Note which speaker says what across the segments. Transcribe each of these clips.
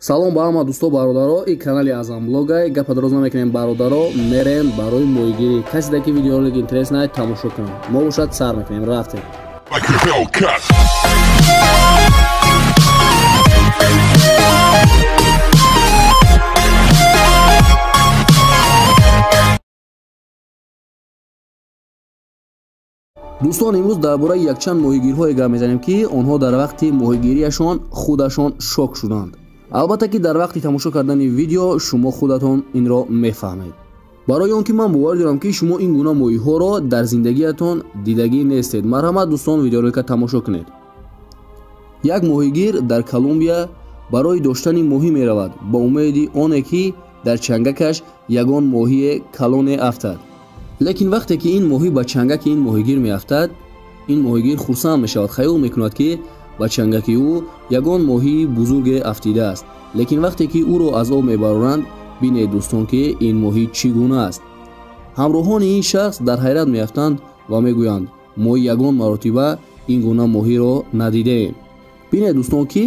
Speaker 1: Салом ба ҳама дӯсто бародаро, ин канали Азам Блогай. Гапа дароз намекунем бародаро, мерем барои моҳигирӣ. Касе ки видеоролик интерес най тамошо кунад. Мо бошад сар мекунем, рафтем. Дӯстон, имрӯз дар бораи якчанд моҳигирҳое гап мезанем, ки онҳо дар вақти моҳигирияшон худашон шок шуданд. Албатта ки дар вақти тамошо кардани видео шумо худатон инро мефаҳмед. Барои он ки ман бовар дорам, ки шумо ин гуна моҳиҳоро дар зиндагиятон дидагӣ нестед. Марҳамат дӯстон, видеоролика тамошо кунед. Як моҳигир дар Колумбия барои доштани моҳӣ меравад ба умеди оне, ки дар чангакаш ягон моҳие калоне афтад. Лекин вақте ки ин моҳӣ ба чангаки ин моҳигир меафтад, ин моҳигир хурсанд мешавад, хаёл мекунад, ки ба чангаки ӯ ягон моҳии бузурге афтидааст. Лекин вақте ки ӯро аз об мебароранд, бинед дӯстон, ки ин моҳӣ чӣ гуна аст. Ҳамроҳони ин шахс дар ҳайрат меафтанд ва мегӯянд: мо ягон маротиба ин гуна моҳиро надидаем. Бинед дӯстон, ки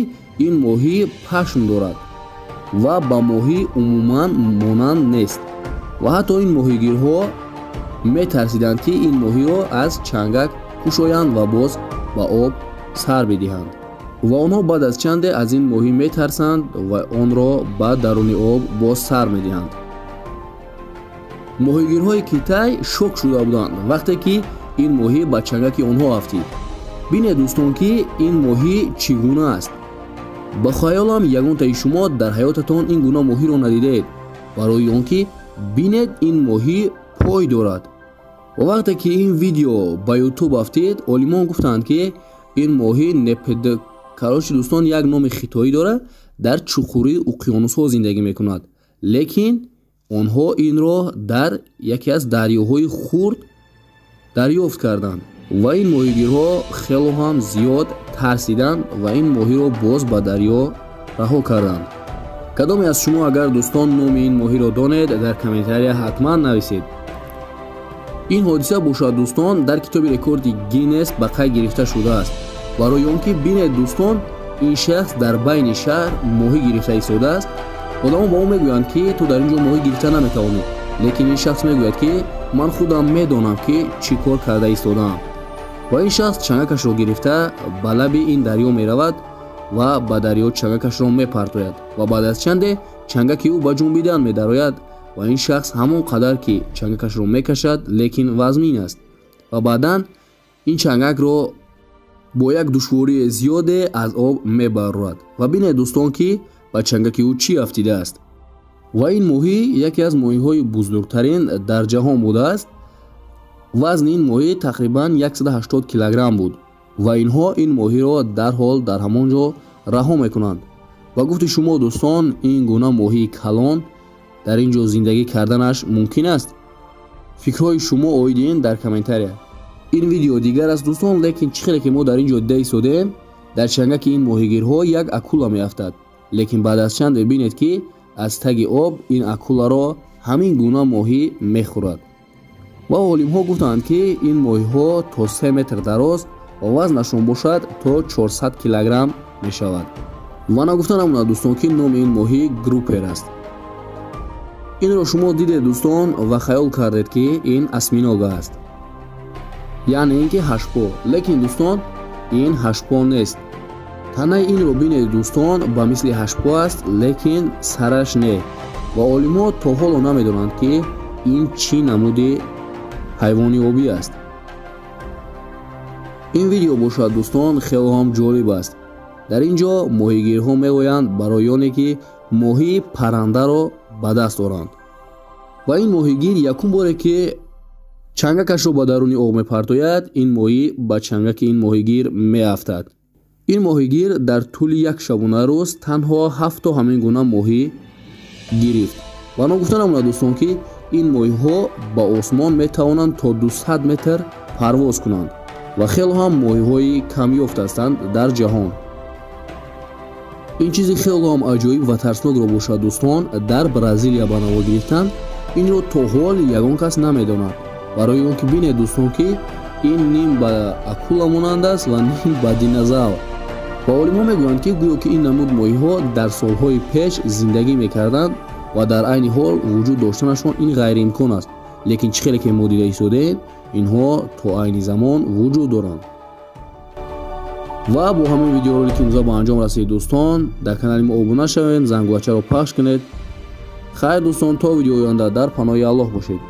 Speaker 1: ин моҳӣ пашм дорад ва ба моҳӣ умуман монанд нест. Ва ҳатто ин моҳигирҳо метарсиданд, ки ин моҳиро аз чангак кушоянд ва боз ба об сар бидиҳанд. Ва онҳо баъд аз чанде аз ин моҳӣ метарсанд ва онро ба даруни об боз сар медиҳанд. Моҳигирҳои Китай шок шуда буданд вақте ки ин моҳӣ ба чангаки онҳо афтид. Бинед дӯстон, ки ин моҳӣ чӣ гуна аст. Ба хаёлам ягонтаи шумо дар ҳаётатон ин гуна моҳиро надидаед, барои он ки бинед ин моҳӣ пой дорад. Ва вақте ки ин видео ба Ютуб афтид, олимон гуфтанд, ки ин моҳӣ непед, короче дӯстон, як номи хитоӣ дорад, дар чуқурии уқёнусҳо зиндагӣ мекунад. Лекин онҳо инро дар яке аз дарёҳои хурд дарёфт карданд ва ин моҳигирҳо хело ҳам зиёд тарсиданд ва ин моҳиро боз ба дарё раҳо карданд. Кадоме аз шумо агар дӯстон номи ин моҳиро донед, дар комментария ҳатман нависед. Ин ҳодиса бошад дӯстон дар китоби рекорди Гиннес ба қайд гирифта шудааст. Барои он ки бинед дӯстон, ин шахс дар байни шаҳр моҳӣ гирифта истодааст. Одамон ба ӯ мегӯянд, ки ту дар ин ҷо моҳӣ гирифта наметавонӣ. Лекин ин шахс мегӯяд, ки ман худам медонам, ки чӣ кор карда истодаам. Ва ин шахс чангакашро гирифта ба лаби ин дарё меравад ва ба дарё чангакашро мепартояд ва баъд аз чанде чангаки ӯ ба ҷунбидан медарояд ва ин шахс ҳамон қадар ки чангакашро мекашад, лекин вазмин аст. Ва баъдан ин чангакро бо як душвории зиёде аз об мебарорад. Ва бинед дӯстон, ки ба чангаки ӯ чӣ афтидааст. Ва ин моҳӣ яке аз моҳиҳои бузургтарин дар ҷаҳон будааст. Вазни ин моҳӣ тақрибан 180 килограмм буд ва инҳо ин моҳиро дарҳол дар ҳамон ҷо раҳо мекунанд. Ба гуфти шумо дӯстон, ин гуна моҳии калон дар ин ҷо зиндагӣ карданаш мумкин аст? Фикрҳои шумо оиди ин дар комментария. Ин видео дигар аст дӯстон, лекин чӣ хеле ки мо дар ин ҷо дида истодем, дар чангаки ин моҳигирҳо як акула меафтад. Лекин баъд аз чанде бинед, ки аз таги об ин акуларо ҳамин гуна моҳӣ мехӯрад. Ва олимҳо гуфтанд, ки ин моҳиҳо то 3 метр дароз ва вазнашон бошад то 400 килограмм мешавад. Ва нагуфта намонад дӯстон, ки номи ин моҳӣ группер аст. Инро шумо дидед дӯстон ва хаёл кардед, ки ин осьминога аст, яъне ин ки ҳашпо. Лекин дӯстон, ин ҳашпо нест. Танаи инро бинед дӯстон, ба мисли ҳашпо аст, лекин сараш не. Ва олимҳо то ҳоло намедонанд, ки ин чӣ намуди ҳайвони обӣ аст. Ин видео бошад дӯстон хело ҳам ҷолиб аст. Дар ин ҷо моҳигирҳо мегӯянд барои оне ки моҳии паррандаро ба даст оранд. Ва ин моҳигир якум боре ки чангакашро ба даруни об мепартояд, ин моҳӣ ба чангаки ин моҳигир меафтад. Ин моҳигир дар тӯли як шабонарӯз танҳо 7 то ҳамин гуна моҳӣ гирифт. Ва ногуфта намонад дӯстон, ки ин моҳиҳо ба осмон метавонанд то 200 метр парвоз кунанд ва хело ҳам моҳиҳои камёфт ҳастанд дар ҷаҳон. Ин чизи хело ҳам аҷоиб ва тарснокро бошад дӯстон дар Бразилия ба наво гирифтанд. Инро то ҳол ягон кас намедонад. Барои он ки бинед дӯстон, ки ин ним ба акула монанд аст ва ним ба динозавр. Ва олимҳо мегӯянд, ки гӯё ки ин намуд моҳиҳо дар солҳои пеш зиндагӣ мекарданд ва дар айни ҳол вуҷуд доштанашон ин ғайриимкон аст, лекин чӣ хеле ки мо дида истодаем, инҳо то айни замон вуҷуд доранд. Ва бо ҳамин видеоролики имрӯза ба анҷом расид дӯстон. Дар канали мо обуна шавед, зангулачаро пахш кунед. Хайр дӯстон, то видеои оянда дар паноҳи Аллоҳ бошед.